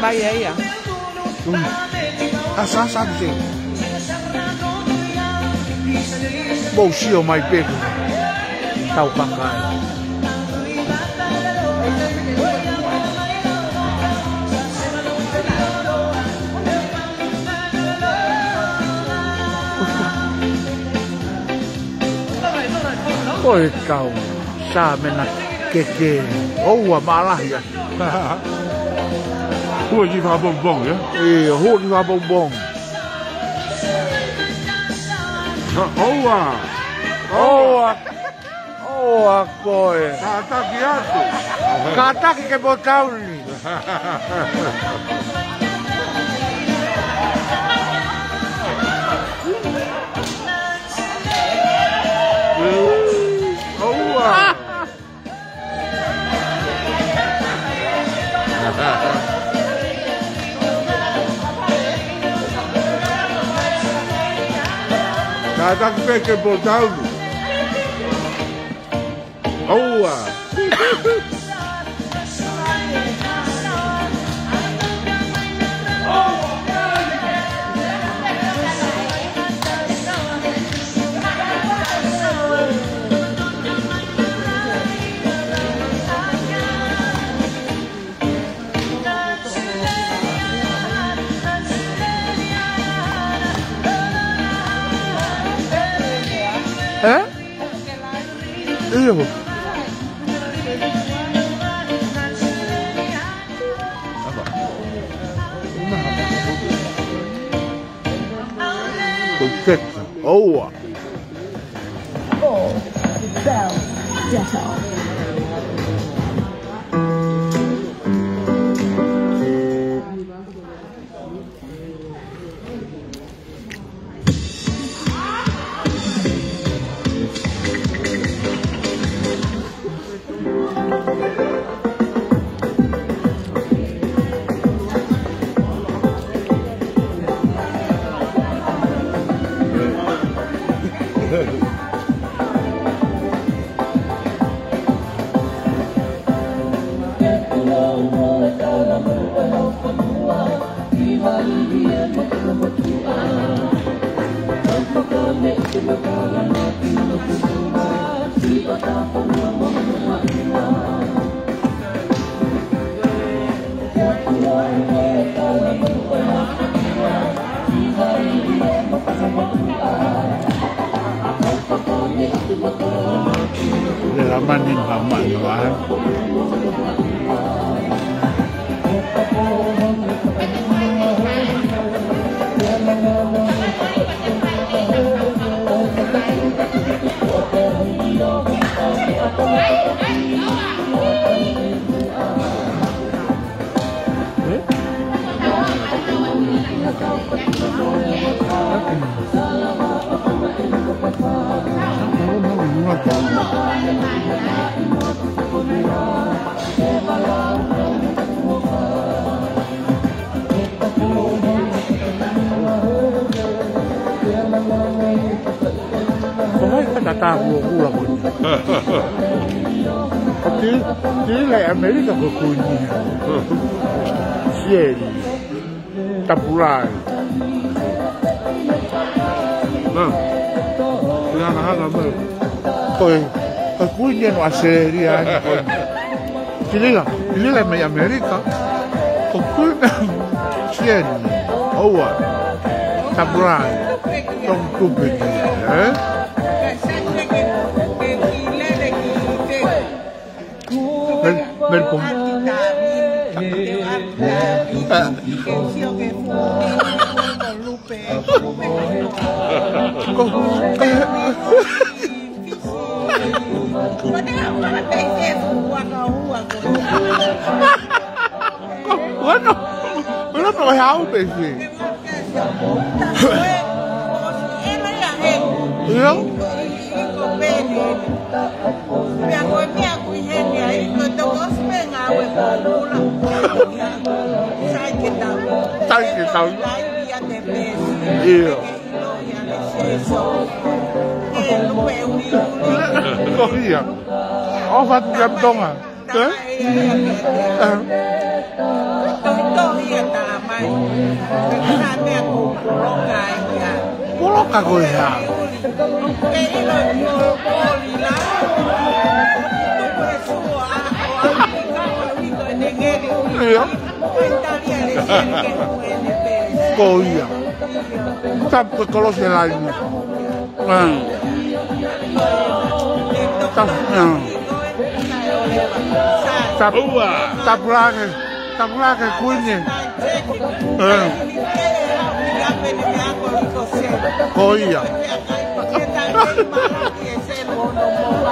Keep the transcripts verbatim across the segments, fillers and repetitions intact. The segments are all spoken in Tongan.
Mai ia ia. Ui. Asa, asa, asa. Mou sio mai pē ki he tau kakai. Ko e kau Sāmena keke, ʻoua, mālahi ai. Hua ki fakapongipongi, ē? ʻIo, hua ki fakapongipongi. ʻOua. ʻOua. ʻOua koe. Kātaki atu. Kātaki ke mo tauni. ʻOua. Kātaki pē ke mo tauni. ʻOua. Ē? ʻIo. Ko e keke, ʻoua. Full Bell Dettol. Lele mani, mani, mani. Ko hai ka tata kuo kula ko eni? Ka ti, ti le ʻAmelika ko Kuini. Sieli. Tapu lahi. Nā. Ia na hanga mai. Ko e, ko e Kuini ʻo ʻAositelēlia eni ko eni. Kilila, kilila mei ʻAmelika. Ko Kuini Sieni. ʻOua. Tapu lahi. Tong tupe ki, ē? Mel-, Melbourne. Ko, ko, ʻoua naʻa, ʻoua naʻa ʻi ai ha ʻū pē. ʻIo. Pea ko e meʻa ʻoku ʻi heni ai, ko e tau ʻosi pē ngāue ko ula. Sai ke tau. Sai ke tau. Lai ia te pēsi. ʻIo. Ke ʻilo ia le seso. Ke Ko ia. ʻOfa atu kia Tonga. Eh? Eh. Poloka ko ia. Ia. Ko ia. Tapu ko e kolosi e laine. Mm. Tapu, mm. Tapu, tapu lake, tapu lake kuini. Mm. Ko ia.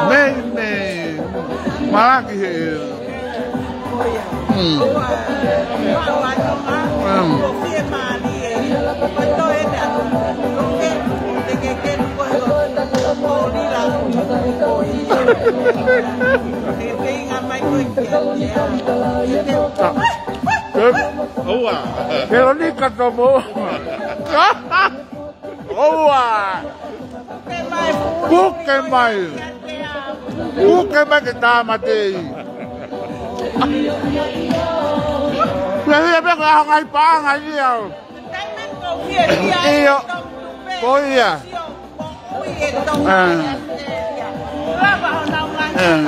Mei, mei. Malaki he. Mm. Mm. Ah. Eh, Veronica Tomo. ʻOua! Puke mai! Puke mai ke tāmateʻi! Pea hia pē ko e ʻaho ngaahi paʻanga ia. ʻIo. Ko ia. Ah. Ah.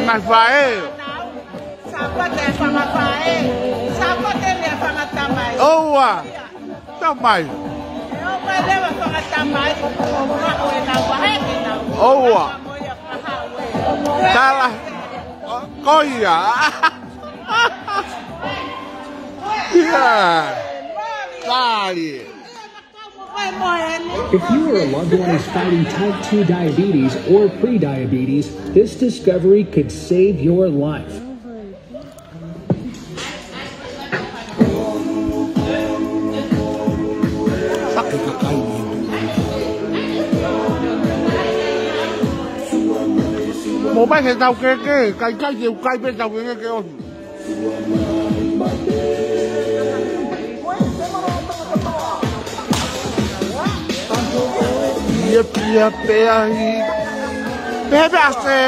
Ngaahi faʻē. Sāpate e fanga faʻē, Sāpate e fanga tamai. ʻOua. Tamai. ʻE ʻomai leva fanga tamai, ʻo maʻu ʻenau vahe, ʻenau. ʻOua. Tala. Ko ia. Ia. Tali. If you or a loved one is fighting type two diabetes or prediabetes, this discovery could save your life. Mo pai ke tau keke, kai kai ke u kai pē tau keke ke ohi. Ia pia pea hi. Pea pea se,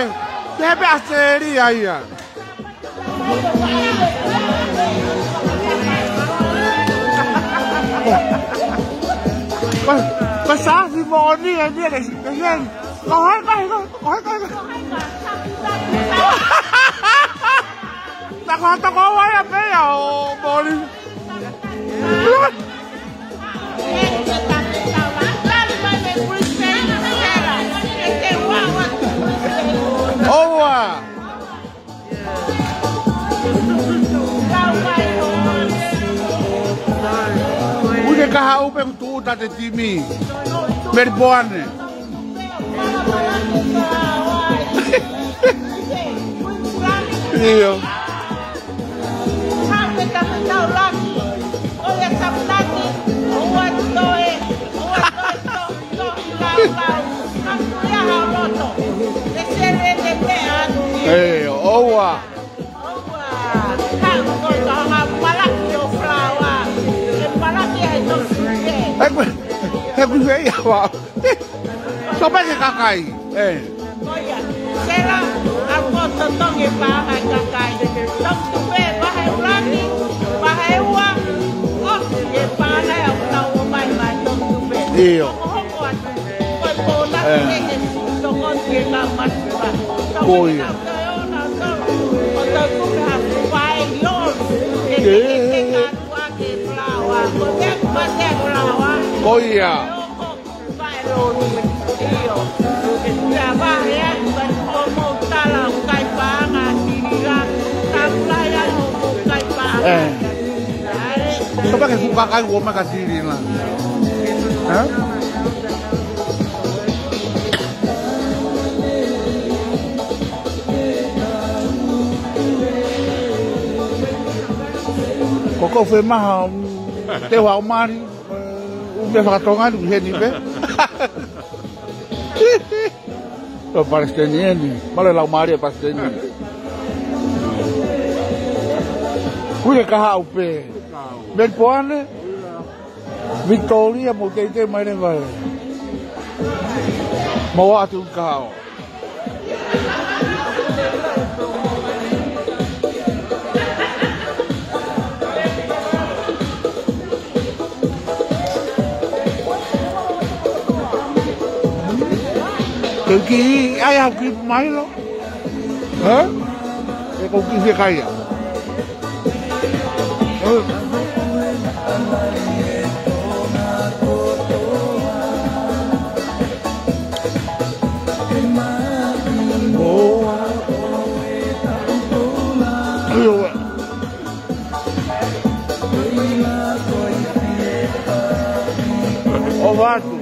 pea pea se ri ai ia. Ko, ko Safi moʻoni e nia ke, ke, ke. Ko hai kai, ko, ko hai kai. Na ko hata ko wai a pea o moʻoni. ʻOua. Uike kahaʻu pē kuo tuʻuta e timi Melipoane. ʻIo. ʻE, ʻoua. ʻE, ko e, he ko e fē ia vau. Sō pē ke kakai. ʻE. Ko ia, sela, a ko totongi e paʻanga e kakai. Toki tupe, vahe ʻuluaki, vahe ua, ʻosi e paʻanga ʻoku tau ʻomai mai toki tupe. ʻIo. Hokohoko atu, ko e pō na ʻE. Ke ke tokoni ke ka masiva. Ko ia. Tokoni na, tokoni na, tokoni. ʻO tau tupe ha fukae io. Ke ke ke ka tua ke flawa. Ko te, ko te flawa. Ko ia. ʻE. Sō pē ke fuʻu kakai ʻo maka siri na. Ē? Ko ko fē maha, te hua o mari. ʻU me fakatonga ni, heni pē. Ko palesiteni eni, mālō e lau mālie palesiteni. Uike kahaʻu pē. Melipoane. Victoria, mou teitei mai leva. Mou ʻatu ki he kahaʻu. Ke ki ai au ki mai lo. Hā? ʻE ko ki he kaia. ʻIo, ʻo vatu.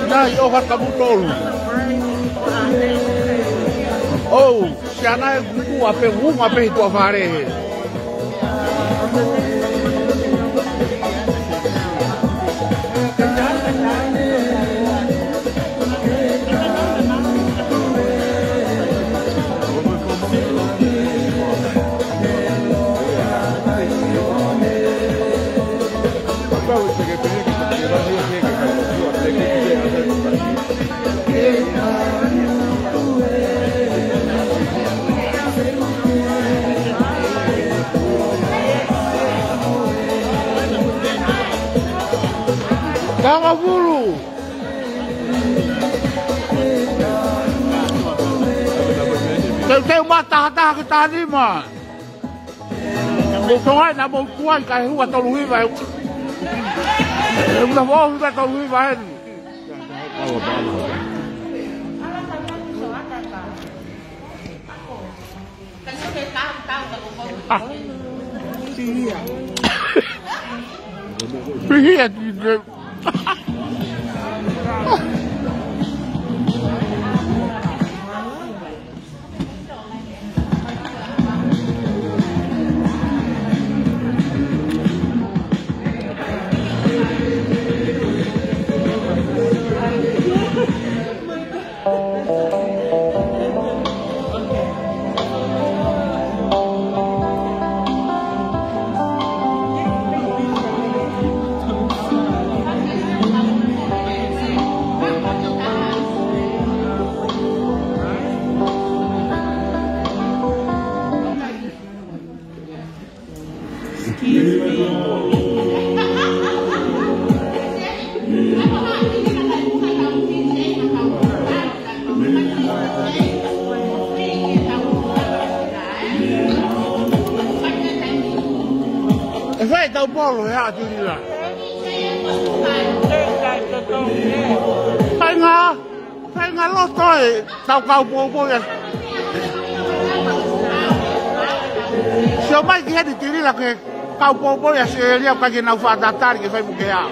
Nai, ʻo haka mutolu. ʻOu, siana e kuku a pe unga pe hitua fare he. Tangavulu. Teuteu mai tahataha ki he tahanima. Mou tonga na mou tuai kae hua tolu hiva e. E una mo hiva tolu hiva e. Ah. Pihia. Pihia ki he. ʻE fai tau polo he ʻatulila. Fai ngā. Fai ngā loto e tau kau poupou ia. Sio mai ki heni Tilila ke kau poupou ia se elia ka ke nau fakatatali ke fai mo ke au.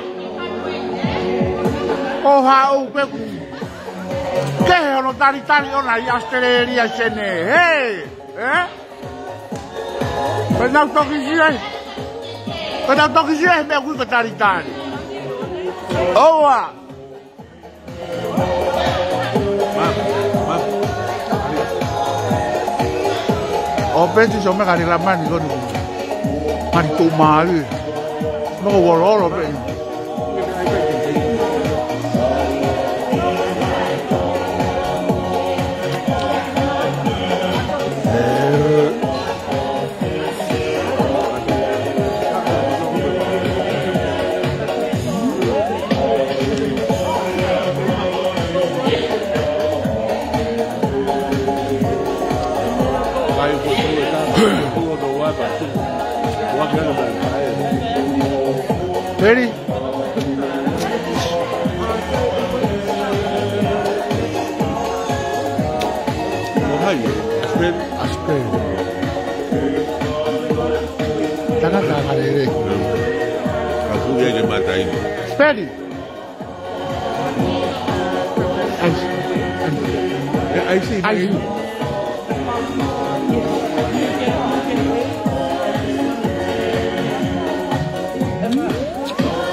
ʻO haʻu pe ku. Ke he hono talitali ʻona ʻi Australia sene. Hei! Ē? Pe nau toki sie. Pe nau toki sie he meʻa kui ka talitali. ʻOua. ʻO peti so me kari la mani koni. Mani tu mali. No wolo lo pe. Ready? ʻO hai? Australia. Australia. Ka lele. Ka kuia ke mata ini. Speli. ʻAisi. ʻAisi. ʻAisi.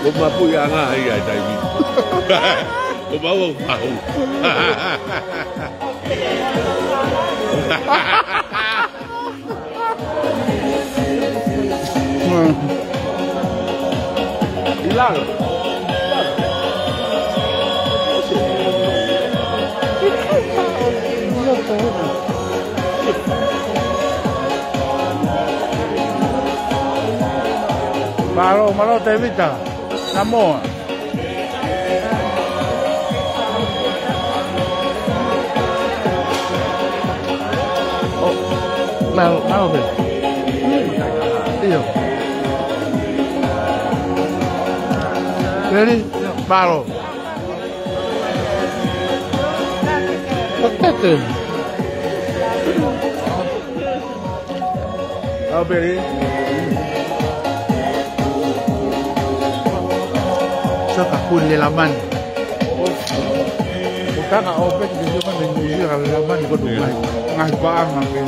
Ko mapu ia ngā hai ai taimi. Ko mau au pau. ʻI lalo. Mālō, mālō Tēvita. Samoa. ʻO, mālō, mālō pē. ʻIo. Ready? Mālō. Pakete. Au pē. Saka kule lamani. Ko tanga o pe ke sio mani ni sio ka lamani ko tu mai. Ngai pa anga ke.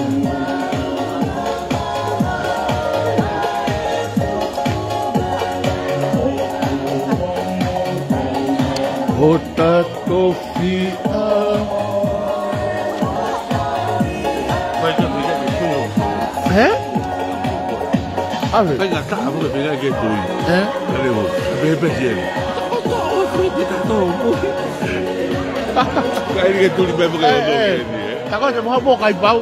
Hota tofi. Hē? ʻAve. Kai ngata, ʻamu ka pega ke tui. Hē? Kale ho. Pepe sieni. Kai ke tuli pepe ke tui. Tako se mo mo kai pau.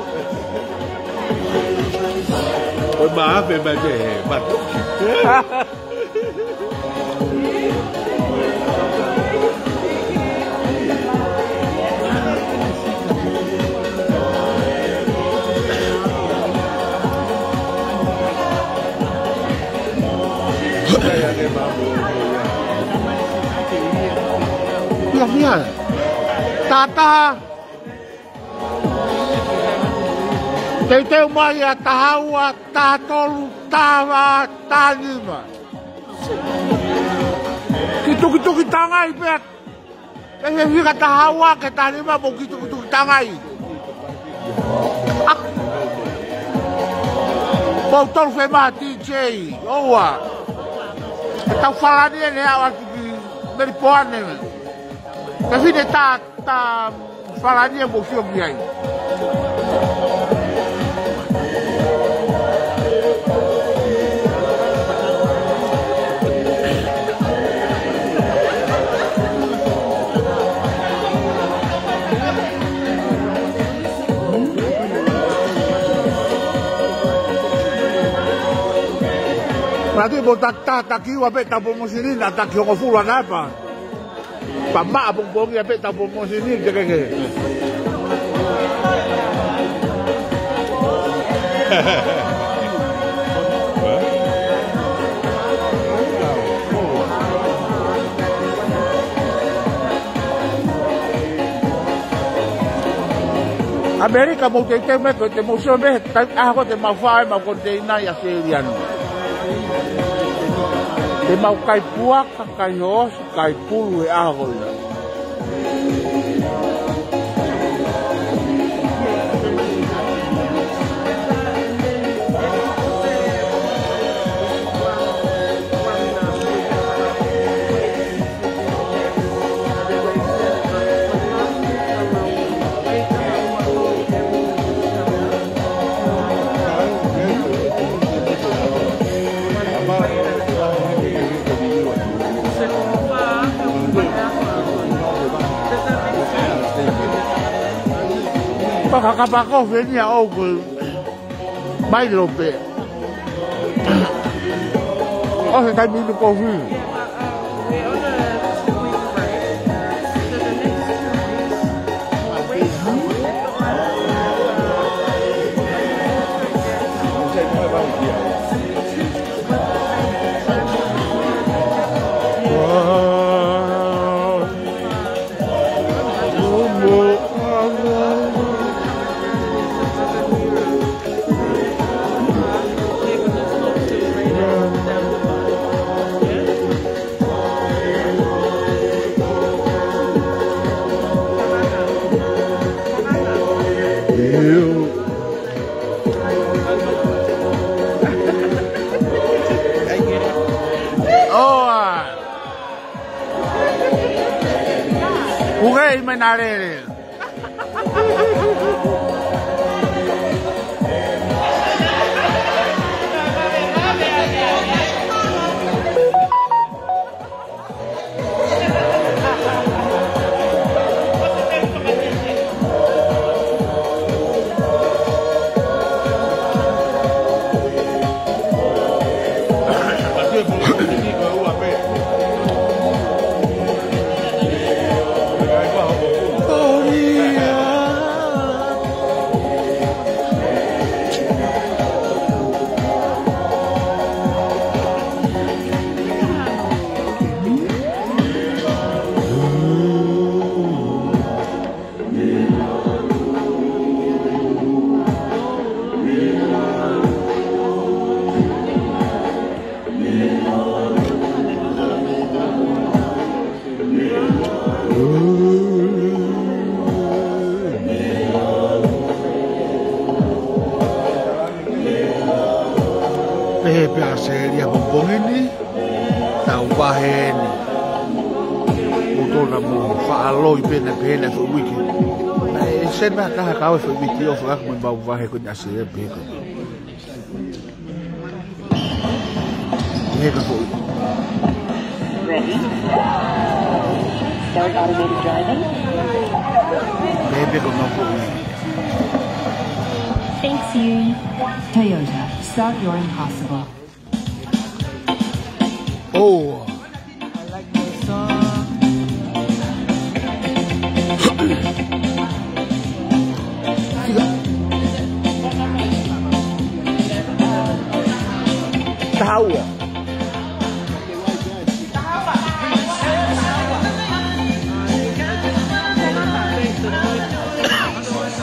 Ko ma ape ma te he, ma toki. Ia, ia. Tata. Teuteu mai ʻa taha ua, taha tolu, taha vā, taha nima. Kitukituki tangai pea. Pea he fika taha ua ki he taha nima mo kitukituki tangai. Pau tolu fe ma D J, ʻoua. Ke tau falani ʻene aʻu atu ki Melipoane. Ka fine tā, tā falani e mo fio ki ai. Matu i mo tā, tā, taki ua pe tā po mo sini na taki hongofulu ana pa. Pea maʻa pongipongi ia pē tau pō mōsini te keke. ʻAmelika mou teitei mei ko te mou sio mei he taimi ʻaho ko ē te mau fai ʻemau koniteina ʻi ʻAositelēlia ni. Te mau kai puaka, kai hoosi, kai pulu he ʻaho ko ia. Paka kapako feni a ʻoku mai lope. ʻO he taimi inu kofi. Ei, mai na lele. Pehē pē ʻa Sēlia pongipongi ni, tau vahe ni. Mou tona mo faʻa loi pē na pē na foʻi uike. Naʻe send mai ha taha kau e foʻi vitiō fakahoko mai ʻemau vahe ko eni ʻa Sēlia pē ko eni. Pehē ka foʻi. Ready. Start automated driving. Pehē pē ko ʻemau foʻi. Thanks you. Toyota, start your impossible. Oh. Taha ua.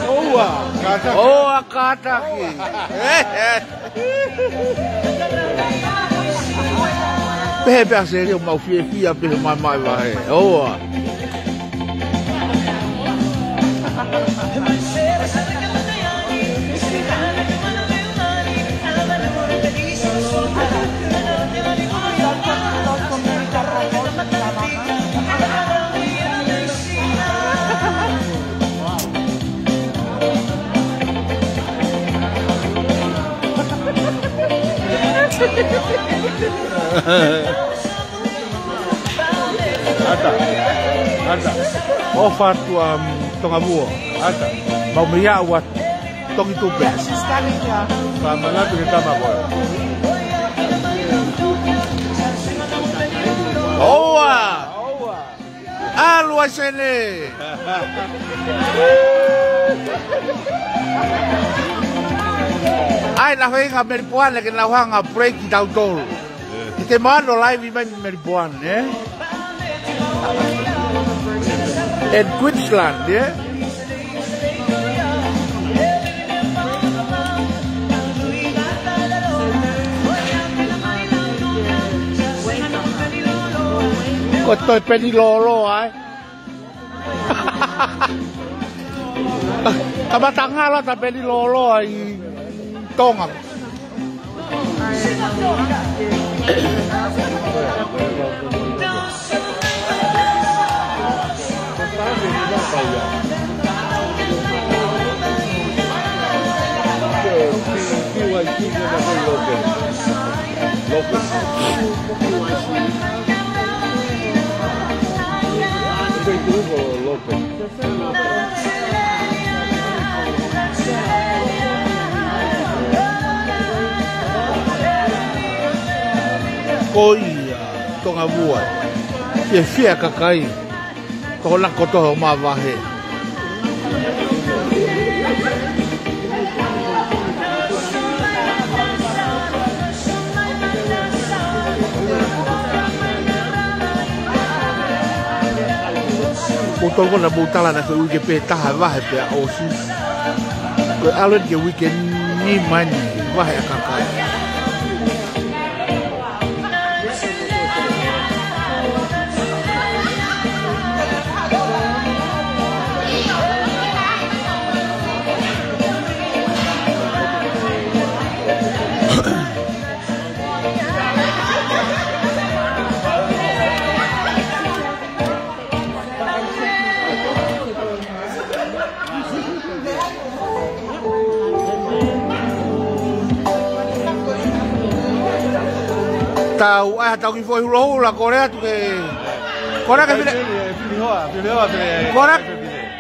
ʻOua, kātaki. ʻOua, kātaki. Pehē pē ʻa Sēlia ʻoku mau fiefia pē he maʻu mai vahe. ʻOua. ʻAta, ʻata. ʻOfa atu ʻa, um, Tongavua. ʻAta. Mau meʻa ua Tongi Tupe. She's standing here. Ka manatu ke tama koe. ʻOua. ʻOua. ʻAlu ai sene. ʻAi, na feinga Melipoane ke nau hanga break kitautolu. Ke te mano live mai Melipoane, ē? And Queensland, ē? Ko e toe peni lōloa, ē? Ka matangalo ta peni lōloa ʻi Tonga. Ko ia, Tongavua. Fiefia kakai. Tokolahi kotoa ʻo mavahe. Ko tolokona mou tala na ko e uike pē taha vahe pea ʻosi. Ko e ʻalu eni ki he uike nima eni vahe ʻa kakai. Tau, ʻai ha tau kiʻi foʻi hulohula, kole atu ke, kole ke file, kole,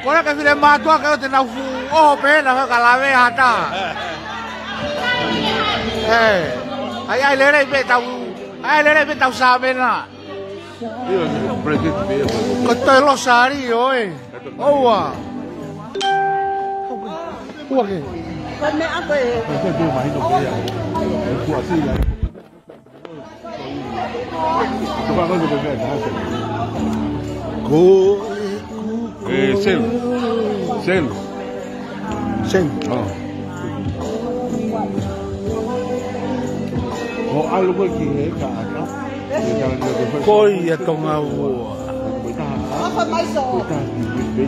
kole ke file mātuʻa ke ʻoua te nau fuʻu ʻoho pē na ka lave ha taha. ʻE, ʻai, ʻai lelei pē tau, ʻai lelei pē tau sāmena. Ko e toe losālio ē. ʻOua. ʻOua ke. Ko e kuku. ʻE, selu. Selu. Selu. ʻOo. ʻO ʻalu koe ki he kaʻaka. Ko ia Tonga ua.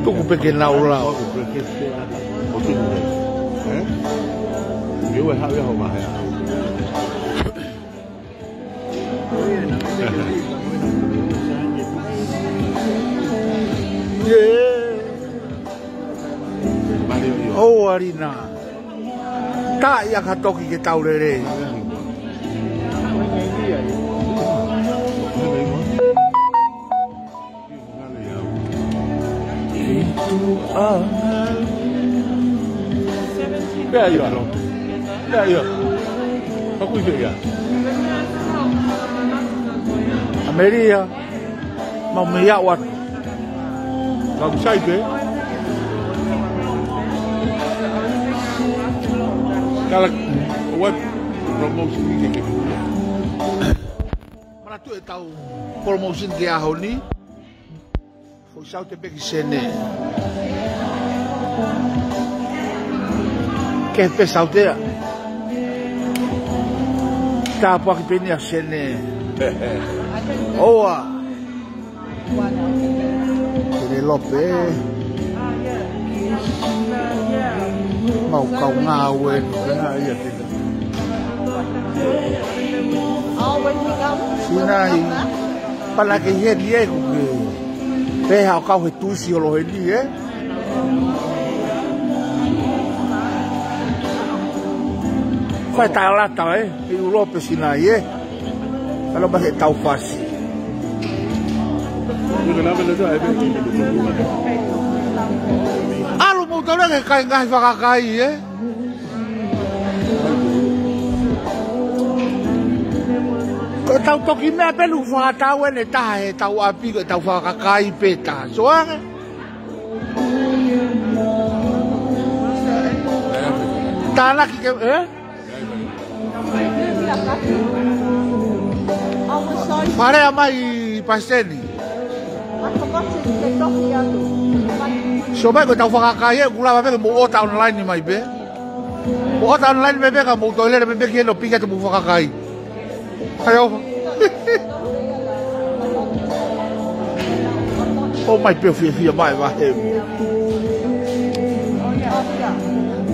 Tuku pē ke nau lau. ʻOua lina. Taʻi ʻa ka toki ke tau lelei. Pea ia. Pea ia. Ka kui pea ia. ʻAmelia. Mau mei aʻu atu. Mau sai pē. Kala, what promotion ni ke ke. Manatu e tau promotion ki he ʻaho ni. Foʻi saute pē ki Sene. Ke pē sautea. Tāpuaki pē ni ʻa Sene. ʻOua. Sene Lope. Mau kau ngāue. Sinai. Pana ke heni e kuke. Pea ʻoku kau he tuʻusi ʻo lohe ni, ē? Fai talata, ē? ʻI ʻUlope Sinai, ē? Kalo ba he tau fasi. ʻAlu mou tau lea ke kai ngaahi fakakai, ē? Ko e tau toki meʻa pē ʻoku fakatau ʻene taha he tau ʻapi ko e tau fakakai pē taha. So ange. Tānaki ke, ē? Fale a mai paseni. So mai ko e tau fakakai ē, ʻoku lava pē ke mou ʻota online mai pē. Mou ʻota online mai pē ka mou toe lele mai pē ki heni ʻo piki atu mou fakakai. Hai ʻo. ʻO mai pē ʻo fiefia mai vahe.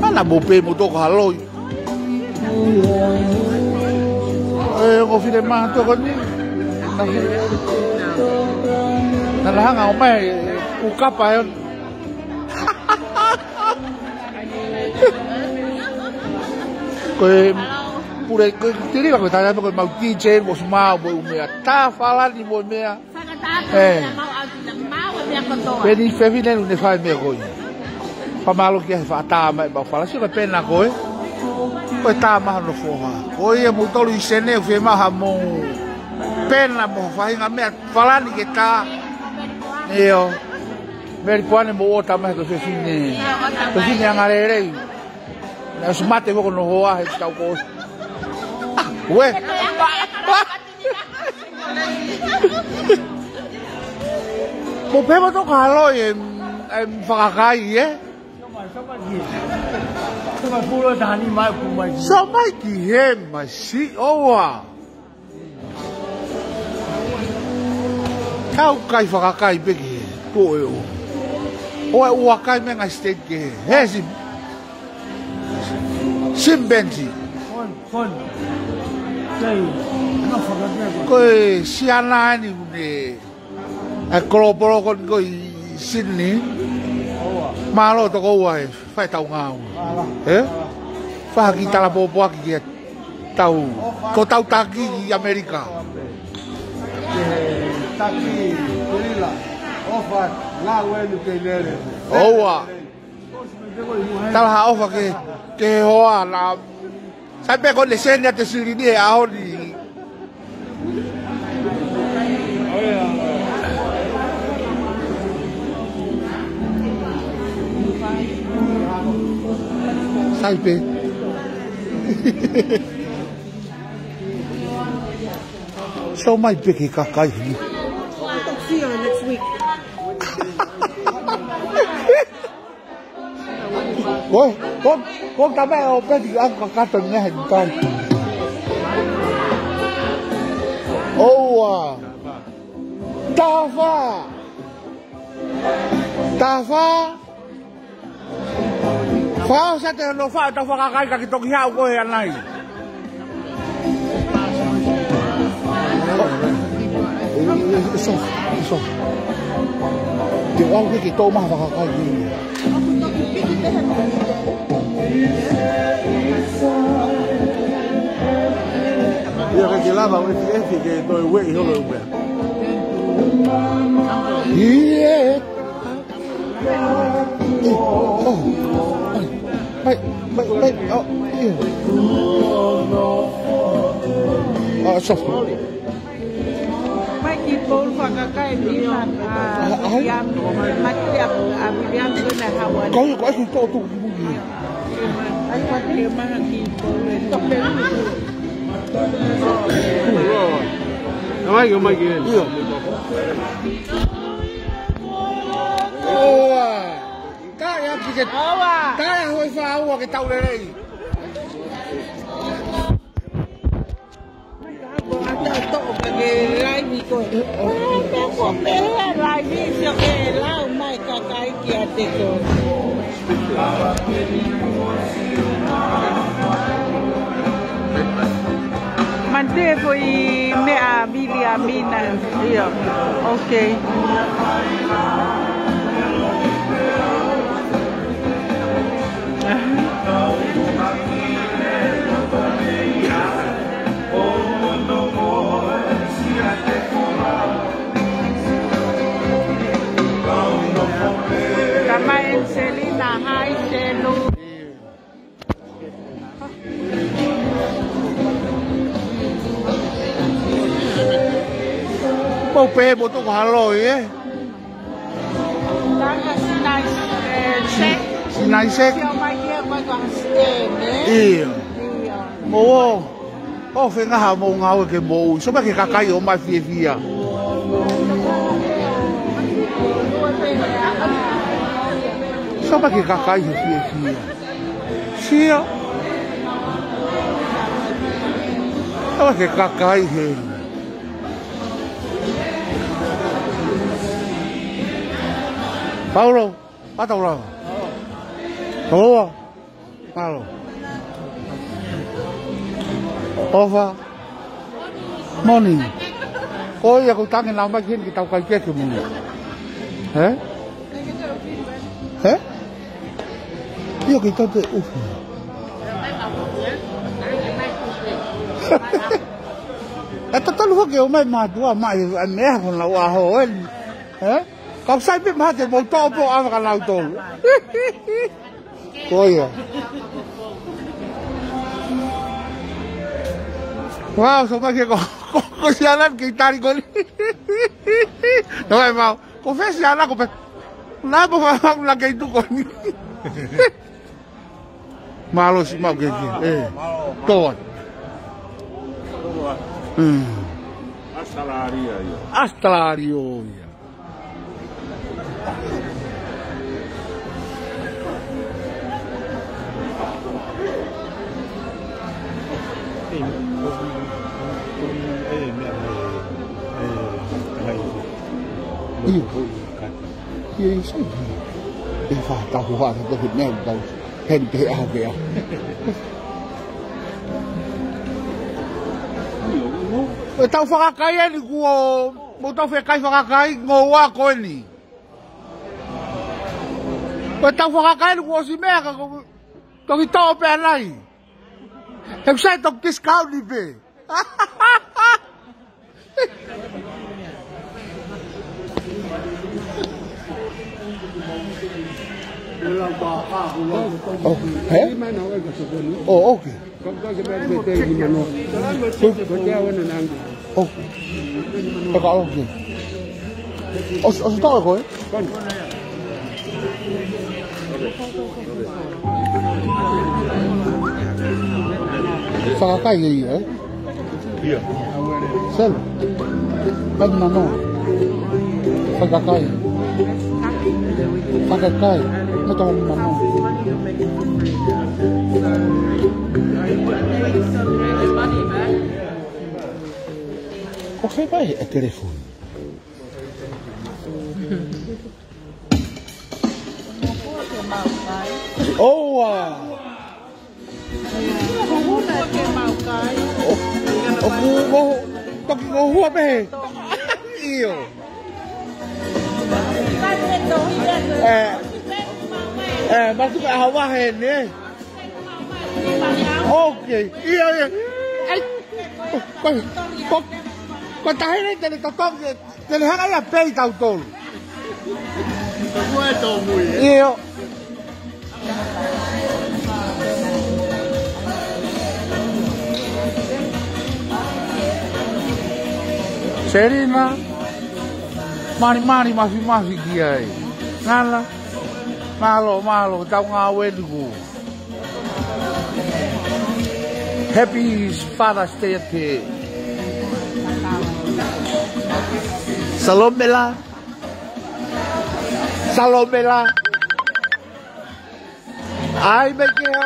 Ana mou pē mou toko haloi. ʻE, ko file mātuʻa ko eni. Na la hanga ʻo mai, ʻu kapa e. Ko e pule, ko e tiri la ko e tala ko e mau D J, ko e smau, ko e ʻumea. Tā falani mo e meʻa. Fakataha ē. Pea mau ʻauti na mau e meʻa kotoa. Peni fefine nu ne fai meʻa ko ia. Pamalo kia he faʻa tā mai mau falasi ko e pena ko ē. Ko e tā maha no foha. Ko ia mou tolu ʻi Sene ʻoku fiemaʻu ha mou pena mo faʻahinga meʻa falani ke tā. ʻIo. Meli Puane mou ʻota mai ko e fefine. Fefine anga lelei. Na ʻosi mate hoko no hoa he tau ko. Ue. Mo pē mo toko haloi e, e fakakai, ē? So mai ki he masi ʻoua. Tau kai fakakai pē ki he ko e ʻo. ʻOua ʻe ʻua kai mei he ngaahi state kehe. He si. Simbensi. Ko e siana eni une. ʻA e kolopolo ko eni ko ʻi Sydney. Mālō toko ua e fai tau ngāue. Ē? Fai ha kiʻi tala pōpoaki ki he tau. Ko tau taki ʻi ʻAmelika. Taki, Kelila, ʻofa, ngāue nu kei lele. ʻOua. Tala ha ʻofa ke, ke hoa na. Sai pē ko e lēseni ʻa e silini he ʻaho ni. Sai pē. Sio mai pē ki he kakai ni. Ko, ko, ko ka mea o peti a ka kato ni he kai. ʻOua. Tafa. Tafa. Fao sa te no fa ta fa ka kai ka ki toki hau ko e anai. Iso, iso. Te au ke ki tō maha fakakai ki. Ia ke ke lava o efi efi ke toe ueʻi holo e uea. Ie. Oh. Mai, mai, mai. Oh, ie. Ah, soft. Mai ki polu fakakai mima. Ah, ai. Ia, mai ki a, a, William ko na hawa. Kau ia ko ai ki tō tō ki muki. Ai, ko te maha ki polu e tope. Ia. Ia. ʻOua. Ka ia ki ke. ʻOua. Ka ia hoi fa ua ke tau lelei. Ata toʻo ka ke laivi ko. Ko pehē laivi sio ke lau mai kakai kiate koe. Mante foʻi meʻa Viliamina. Ia. Okay. Kama Angelina, hai, Selu. Mau pē mo toko halo, ē? Tanga sinai, eh, sek. Sinai sek. Sio mai ia, mai ka sek, eh? Ia. Ia. Mo o. ʻO fengaha mo ngāue ke moʻui. Sio mai ki he kakai ʻomai fiefia. Sio mai ki he kakai he fiefia. Sio. Sio mai ki he kakai he. Paulo, pata ula. Paulo. Mālō. ʻOfa. Moni. Ko ia ko tangi nā mai ki heni ki tau kai keke moni. He? He? Ia ki tau te ufi. E tatalu hoki ʻo mai mātuʻa mai, ʻa e meʻa ko na ua ho eni. He? Kau sai pē maha te mou tō pō ava ka nau tō. Ko ia. Wow, so mai ke ko, ko, ko si alan ke tari ko ni. No e mau. Ko fesi ala ko pe. Na po fa fa la ke tu ko ni. Mālō si mau ke ke. Eh. Toa. Hmm. Australia ia. Australia ia. Ia. Ia, ia, sai. E fa tau hoa te toki mea tau. Heni te aho ke aho. E tau fakakai eni kuo, mo tau fekai fakakai, ngoua ko eni. Ko e tau fakakai ni kuo ʻosi meʻa ka ko, toki toʻo pē anai. He kusai toki discount ni pē. Oh, hē? Oh, okay. Oh. Eka, okay. ʻOsi, ʻosi tau ko ē? Fakakai ia, ē? Ia. Sel. Kai mano. Fakakai. Fakakai. Meʻa tau mano. Ko fē pē ʻa e telefoni? ʻOua. ʻO, ʻoku, ʻoku toki ngohua pē. ʻIo. ʻE, ʻe, matu pē ha vahe ni. Okay. ʻIo, ʻio. ʻAi. Ko, ko, ko tahele tele totongi. Te ne hanga ia pē ʻi tautolu. Ko e tōmui, ē? ʻIo. Selina, malimali mafimafi ki ai. Ngana, mālō, mālō, tau ngāue eni kū. Happy Father's Day atu. Salomela. Salomela. ʻAi mai ke ha.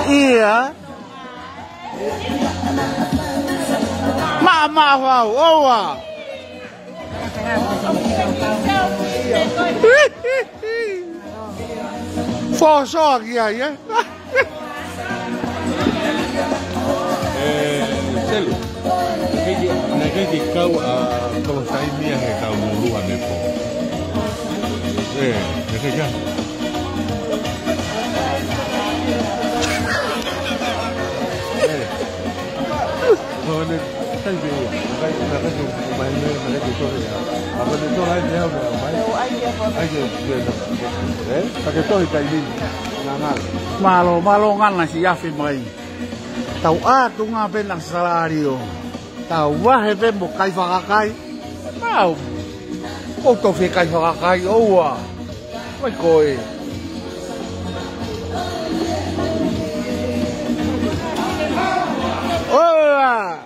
ʻIa. Maʻamaʻa fau, ʻoua. Fōsoa ki ai, ē? ʻE, Selu, naʻe ʻikai ke, naʻe ʻikai ke kau ʻa Tolosaimi ia he kau lulu ʻa Nepo. ʻE, naʻe ʻikai ke. ʻE. Ko ʻene kai pē ia. Kai, naʻe ʻikai ke mai mei, naʻe ʻikai ke tohi ia. ʻA ko ʻene tohi ai te au, te au mai. ʻAi ke, ʻe? Ka ke tohi kai ni. Ngā ngā. Mālō, mālō ngana siʻi afe mai. Tau ʻatu ngā pē na salālio. Tau vahe pē mo kai fakakai. Tau. Ko tau fie kai fakakai, ʻoua. Mai ko ē. ʻOua.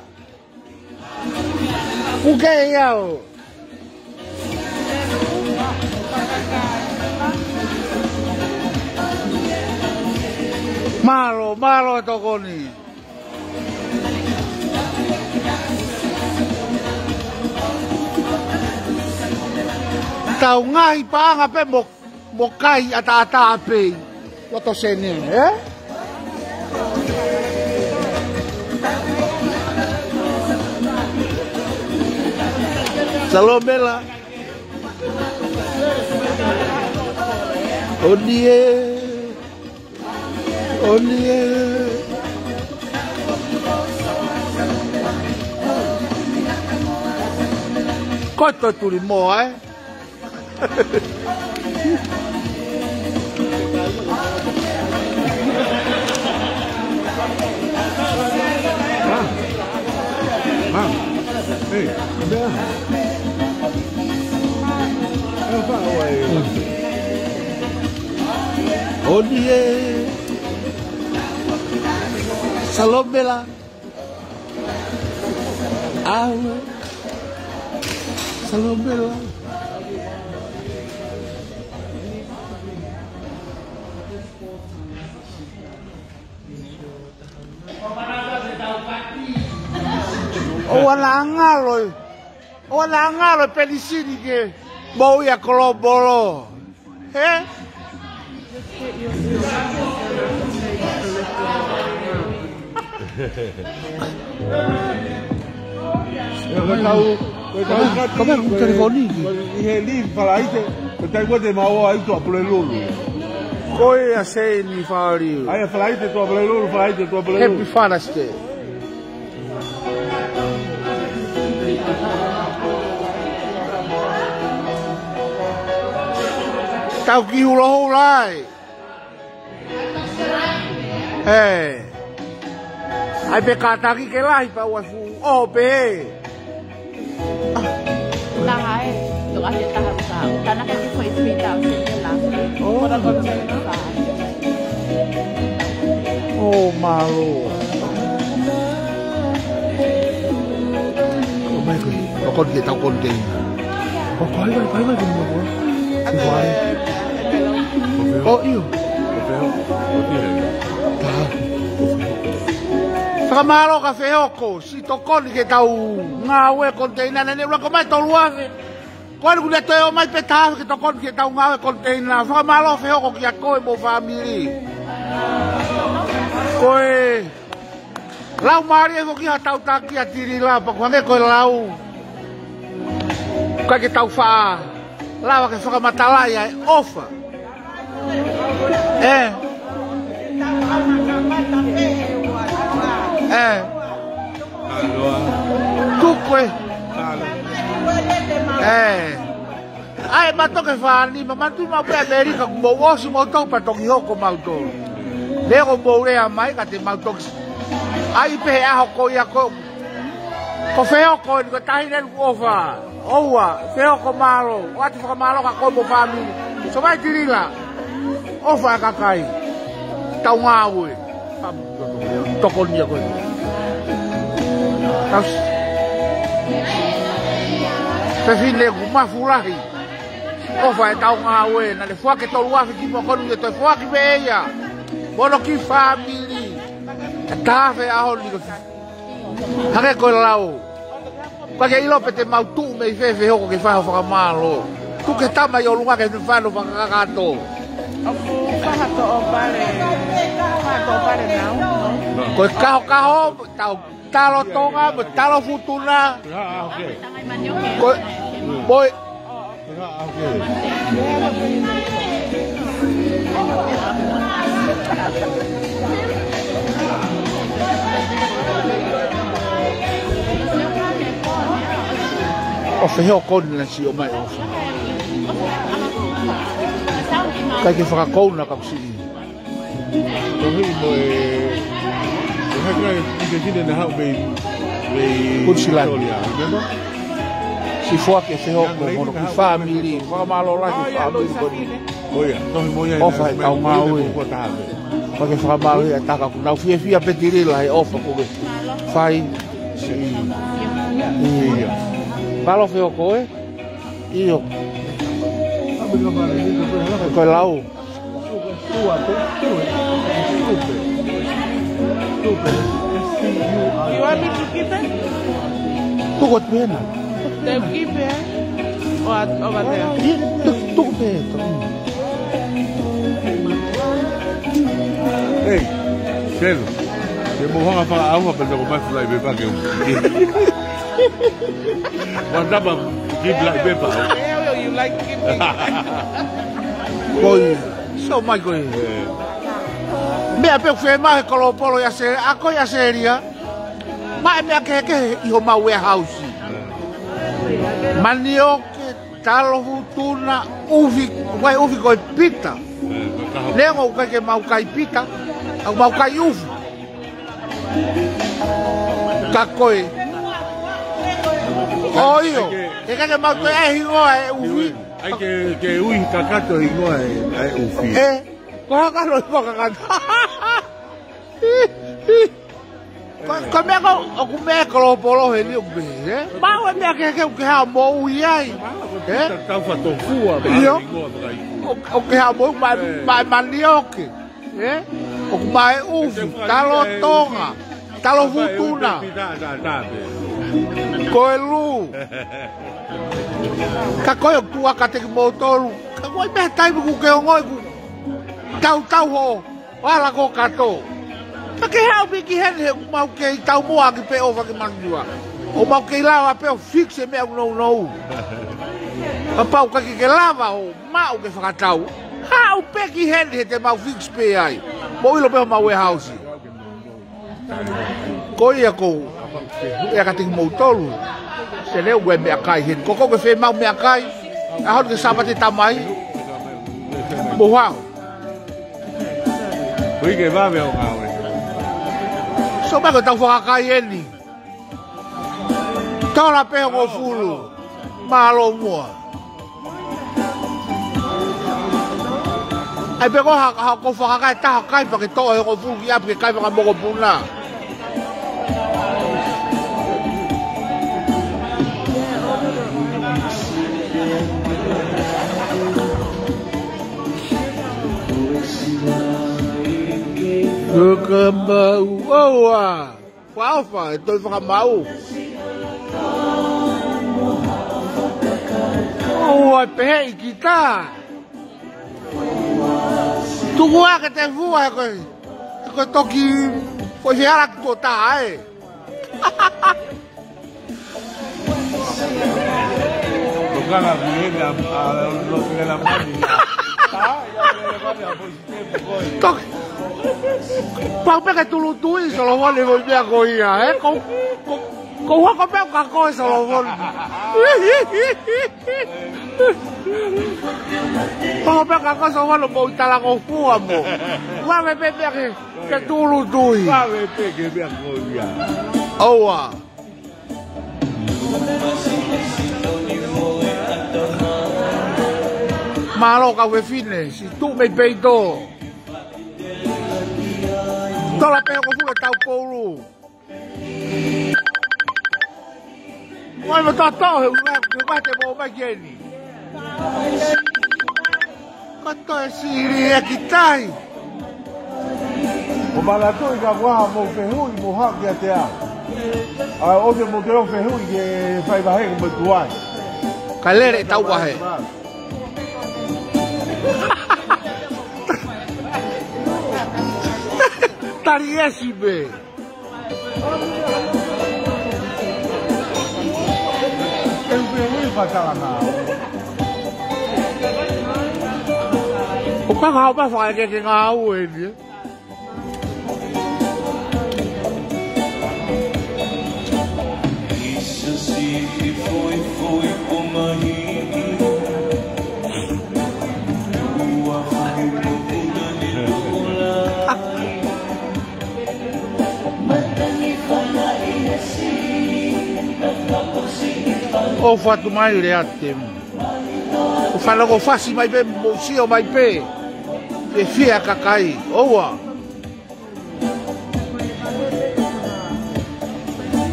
Puke ia ʻo. Mālō, mālō e tokoni. Tau ngaahi paʻanga pē mo, mo kai ʻataʻatā pē. Loto sene, ē? Salomela. ʻOni ē. ʻOni ē. Ko e toe tuli moa, ē? Ma. Ma. Ei, mea. E fa o ai. ʻOni ē. Salomela. ʻAue. Salomela. ʻOua naʻa ngalo. ʻOua naʻa ngalo e penisini ke moʻui ʻa Kolobolo. Hē? Ko e tau, ko e tau kati, ko e telefoni ki. Ko e ʻi he lī Falaite, ko e taimi ko ē te mau ō ai Tuʻapulelulu. Ko e ʻa Seini Faliu. ʻAi ʻa Falaite, Tuʻapulelulu, Falaite, Tuʻapulelulu. Happy Father's Day. Tau kiʻi hulohula ai. ʻE. ʻAi pē kātaki ke lahi pea ʻoua ʻe fuʻu ʻoho pē. Taha ē, toka he taha ka. Tana ke kiʻi foʻi three thousand ke lahi. Oh. Kora kora ke lahi. Oh, mālō. ʻOmai ko ē, ʻoku ʻikai ke tau container. ʻOku ʻikai, ʻikai, ʻikai, ʻikai, ʻikai. ʻIo. Fakamālō kia Fehoko, siʻi tokoni ke tau ngāue container, naʻá ne ʻuluaki ʻomai tolu afe. Ko eni kuo ne toe ʻomai pē taha afe ke tokoni ke tau ngāue container. Fakamālō Fehoko kiate koe mo e fāmili. Ko e lau mālie foki ha tau taki ʻa Tilila pea ʻoku hangē ko e lau. ʻIkai ke tau faʻa lava ke fakamatalaʻi ʻa e ʻofa. ʻE. ʻE. Tuku ē. ʻE. ʻAi, mātuʻa ke fānau, ma mātuʻa mau pē ʻAmelika, kuo mou ʻosi moutolu pea toki hoko mautolu. Lea ko mou lea mai, ka te mau toki. ʻAi pē he ʻaho ko ia ko. Ko Fehoko eni ko e taʻahine ʻoku ʻofa. ʻOua, Fehoko mālō, ʻoatu fakamālō kia koe mo e fāmili. Sio mai Tilila. ʻOfa e kakai. Tau ngāue. Tokoni ia ko ē. Tau s-, fefine ʻoku mafu lahi. ʻOfa e tau ngāue, naʻá ne foaki tolu afe ki mo konu ia toe foaki pē ia. Mo hono kiʻi fāmili. ʻE taha afe ʻaho ni ko. Hangē ko e lau. ʻIkai ke ʻilo pe te mau tuʻu mei fē Fehoko ke fai ho fakamālō. Tuku ke tama ʻi ʻolunga ke fai hono fakakakato. ʻOku fakatoʻopale, fakatoʻopale nau. Ko e kahokaho, tau talo Tonga, mo talo Futuna. Ah, ok. Ko, mo e ʻo Fehoko naʻe siʻi ʻomai ʻofa. ʻIkai ke fakakouna ka kusi. Tohi mo e, e haka e, i ke kine na hau mei, mei Queensland. Victoria, remember? Siʻi foaki ʻe Fehoko mo hono kiʻi fāmili, fakamālō lahi ki he fāmili ko eni. ʻOfa e tau ngāue. Ko e fakamālō ia ʻa e taka kuo nau fiefia pē Tilila he ʻofa kuo ke fai. Siʻi. Mālō Fehoko ē. ʻIo. Ko e lau. You want me to keep it? Tuku atu pē na. They keep it? Or over there? ʻIo, tu-, tuku pē, tuku. Hey, Selu. Ke mo hanga fakaʻauha pea ko mai fulai me pake. Wanaba ki black pepper. Hell, you like keeping. Ko e, sio mai ko e. Meʻa pē ʻoku fiemaʻu he kolopolo ʻi ʻAse-, ʻa ko ē ʻi ʻAositelēlia. Maʻu e meʻa kehekehe ʻi homau warehouse. Manioke, talo Futuna, ʻufi, ʻoku ʻikai ʻufi ko e pita. Neongo ʻoku ʻikai ke mau kai pita, ʻoku mau kai ʻufi. Ka ko e. ʻOio. ʻIkai ke mau toe ʻai hingoa e ʻufi. ʻAi ke, ke ui kakato hingoa e, e ʻufi. ʻE, ko e hā ka ʻilo ʻi kakato. Ko, ko e meʻa ko, ʻoku meʻa kolopolo heni ʻoku pehē, ē? Maʻu e meʻa kehekehe ʻoku ke hā moʻui ai. Ē? Tau fa tofua, ʻio. ʻOku, ʻoku ke hā moʻui, maʻu, maʻu manioke. Ē? ʻOku maʻu e ʻufi, talo Tonga, talo Futuna. Ko e lū. Ka ko e ʻoku tuʻa kiate kimoutolu. Ka ko e meʻa taimi ʻoku ke ongoʻi ʻoku tautau ho ʻo ala ko kato. Ka ke haʻu pē ki heni he ʻoku mau kei taumuʻa ʻaki pē ʻofa ki Maliwa. ʻOku mau kei lava pē ʻo fix e meʻa ʻoku nounou. Kapau ʻoku ʻikai ke lava ʻo maʻu ke fakatau. Haʻu pē ki heni he te mau fix pē ai. Mou ʻilo pē homau warehouse. Ko ia ʻoku ou ʻea kiate kimoutolu. Sele ʻoku ʻi ai e meʻakai heni. Ko ʻoku ke fiemaʻu meʻakai. ʻAho ni ko e Sāpate Tamai. ʻOhau. Ui ke vave ʻo ngāue. Sio mai ko e tau fakakai eni. Tola pē hongofulu. Mālō muʻa. ʻAi pē ko ha, ha ko fakakai taha kai pea ke toʻo e hongofulu ki ʻapi ke kai fakamokopuna. Loka mau ʻoua. Fakaʻofa, e toe fakamau. ʻOua pehē ʻi kita. Tuku ake te fua he ko e, he ko e toki foʻi feala ki tuʻo taha ē. Tokanga ki he mea, a, lo, lo, lo, lo, mani. A, ia, ia, ia, mani, a, boy. Toki. Pau pē ke tulu tui, Solomone, mo e meʻa ko ia, ē? Ko, ko, ko hoko pē ka ko e Solomone. Hoko pē ka ko e Solomone mo i tala ko fua mo. Vave pē pē ke, ke tulu tui. Vave pē ke meʻa ko ia. ʻOua. Mālō kau fefine, si tuʻu mei peito. Tola pē hongofulu e tau poulu. Ngoi mo toto he ua, he ua te mo mai ki eni. Ko toe sili e kitai. Ko manatuʻi ka ua mo fehuʻi mo haʻu kiate au. ʻA, ʻoua te mo te o fehuʻi ke fai vahe ko mo tuai. Ka lele tau vahe. Tali esi pē. ʻE upe ui fakalanga. ʻO ka ngāue pē fakaeke ke ngāue eni, ē? ʻO fatu mai le ate. ʻO fanongo fasi mai pē, mo sio mai pē. Ke fia kakai. ʻOua.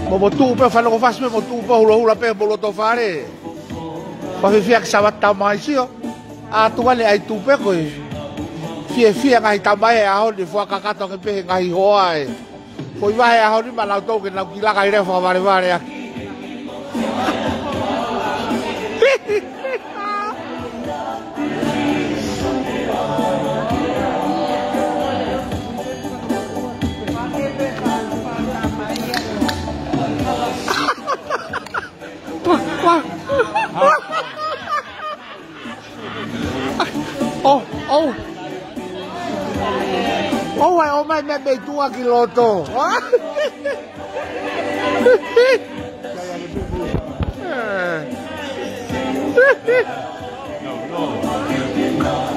Mo, mo tuʻu pē fanongo fasi pē, mo tuʻu pē hulahula pē, mo loto fale. Ko e fiefia ke savata mai sio. A tuʻu ane ʻai tupe ko e. Fiefia ngaahi tamai e ʻaho ni fua kakato ke pehē ngaahi hoa e. Ko e vahe ʻaho ni manau tau ke nau kilaka i lea fakavalevale ake. ʻO, ʻo. ʻO, ʻai ʻo mai mei tuʻa ki loto.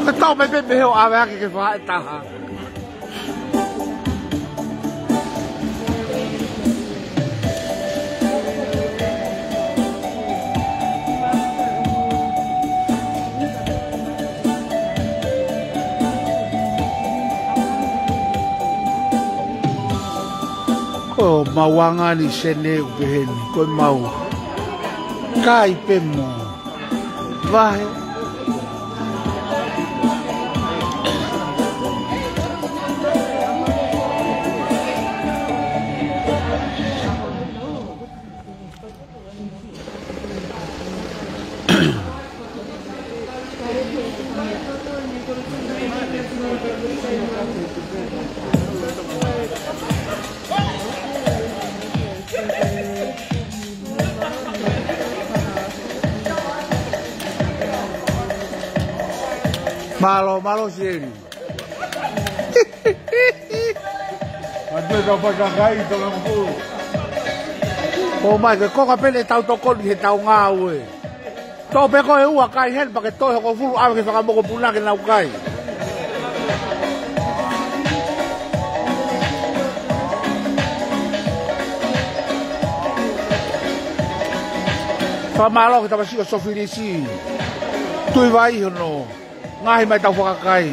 Ka tau mai pē mei he ʻo ʻave ake ke fai taha. Ko mau anga ni sene ʻu peheni, ko mau. Kai pē mo. Vahe. Mālō, mālō Sieli. Matu e kau fakakai, tau kau kulu. ʻO mai ke koka pele tau tokoni he tau ngāue. Tō pē ko e ua kai heni pea ke toe hoko fulu ʻave ke fakamokopuna ke nau kai. Fakamālō ki he tamasiʻi ʻo Sofilisi Tuʻivai hono ngaohi mai ʻetau fakakakai.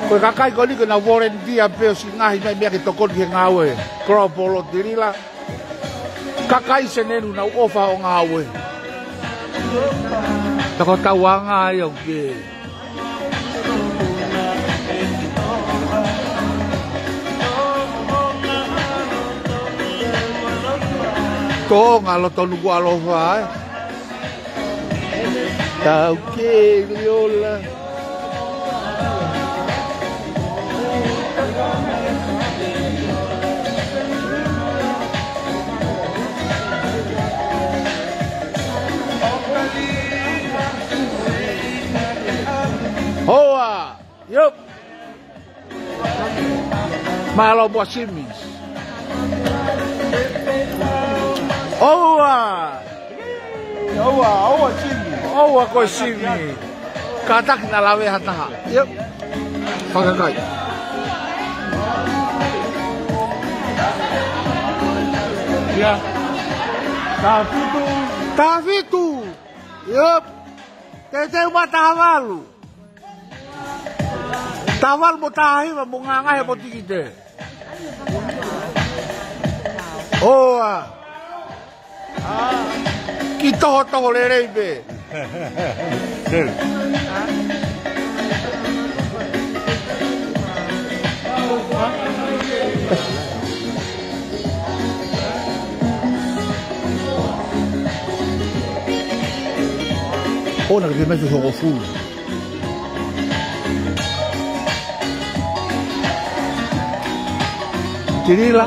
Ko e kakai ko eni ko ʻenau volunteer pē ʻo siʻi ngaohi mai meʻa ke tokoni ki he ngāue. Kolopolo Tilila. Kakai Senē ʻoku nau ʻofa ʻo ngāue. Toko tauanga ai au ke. Tō ngā loto nuku alofa, ē. Tau ke liola. Hoa! Yep. Mālō muʻa Simi. ʻOua. ʻOua, ʻoua Simi. ʻOua ko Simi. Kātaki naʻa lave ha taha. Yep. Fakakakai. Ia. Taha fitu. Taha fitu. Yep. Teuteu mai taha valu. Taha valu mo taha hiva mo ngāngā he potikite. ʻOua. Kiʻi tohotoho lelei pē. ʻOua naʻa ke pehē mai fehokofulu. Tilila.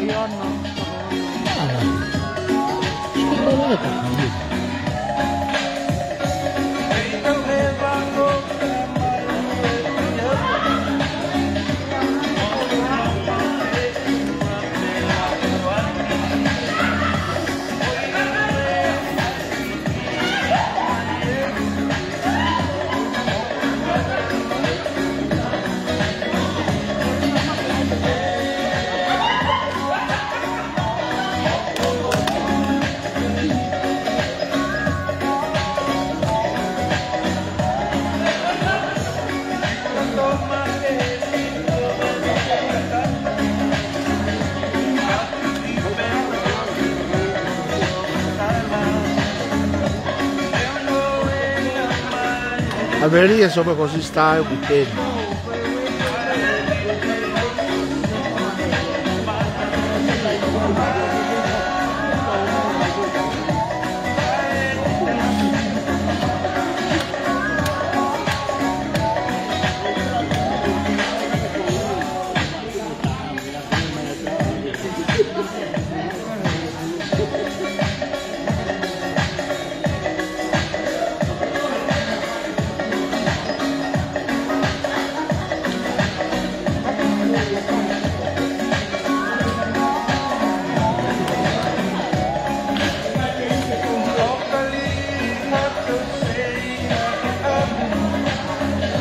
ʻAmeli, ʻe sio pē ko e sisitā ʻe ʻoku teni.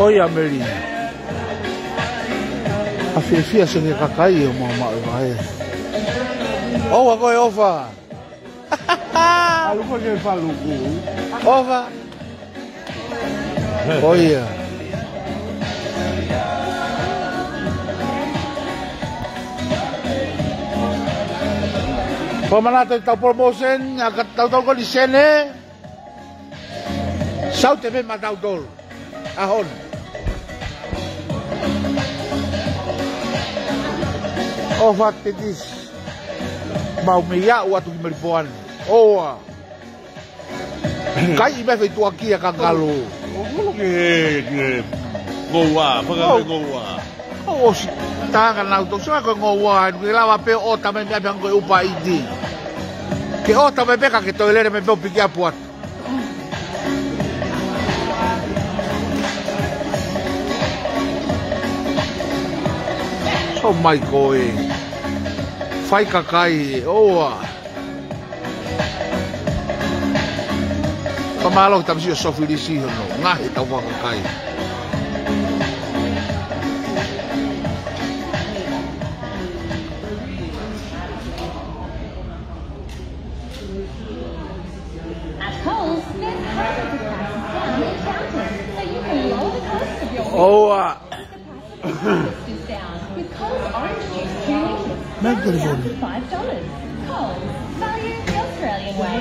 ʻOi ʻAmeli. ʻA fiefia Senē kakai ʻo maʻu maʻu e vaʻe. ʻOua ko e ʻofa. Faluku ke faluku. ʻOfa. ʻOia. Ko e manatu ʻetau promotion, ʻa ka tau tau ko ni Senē. Saute pē maʻatautolu. ʻAho ni. ʻOfa Tetisi. Mau mei aʻu atu ki Melipoane. ʻOua. Kai ʻi mei fei tuʻa kia ka ngalo. ʻOku ke, ke ngoua, faka ke ngoua. ʻOsi, tā ka nau tō, sio ko e ngoua, ke lava pē ʻo ʻota mai mei ʻapi hangē ko e ʻupa iti. Ke ʻota mai pē ka ke toe lele mai pē ʻo piki ʻapu atu. Sio mai ko e. Fai kakai, ʻoua. Fakamālō ki he tamasiʻi ʻo Sofilisi hono ngaohi ʻetau fakakakai. Orange juice, two litres, Meʻa ke kole. Five dollars. Coles, value the Australian way.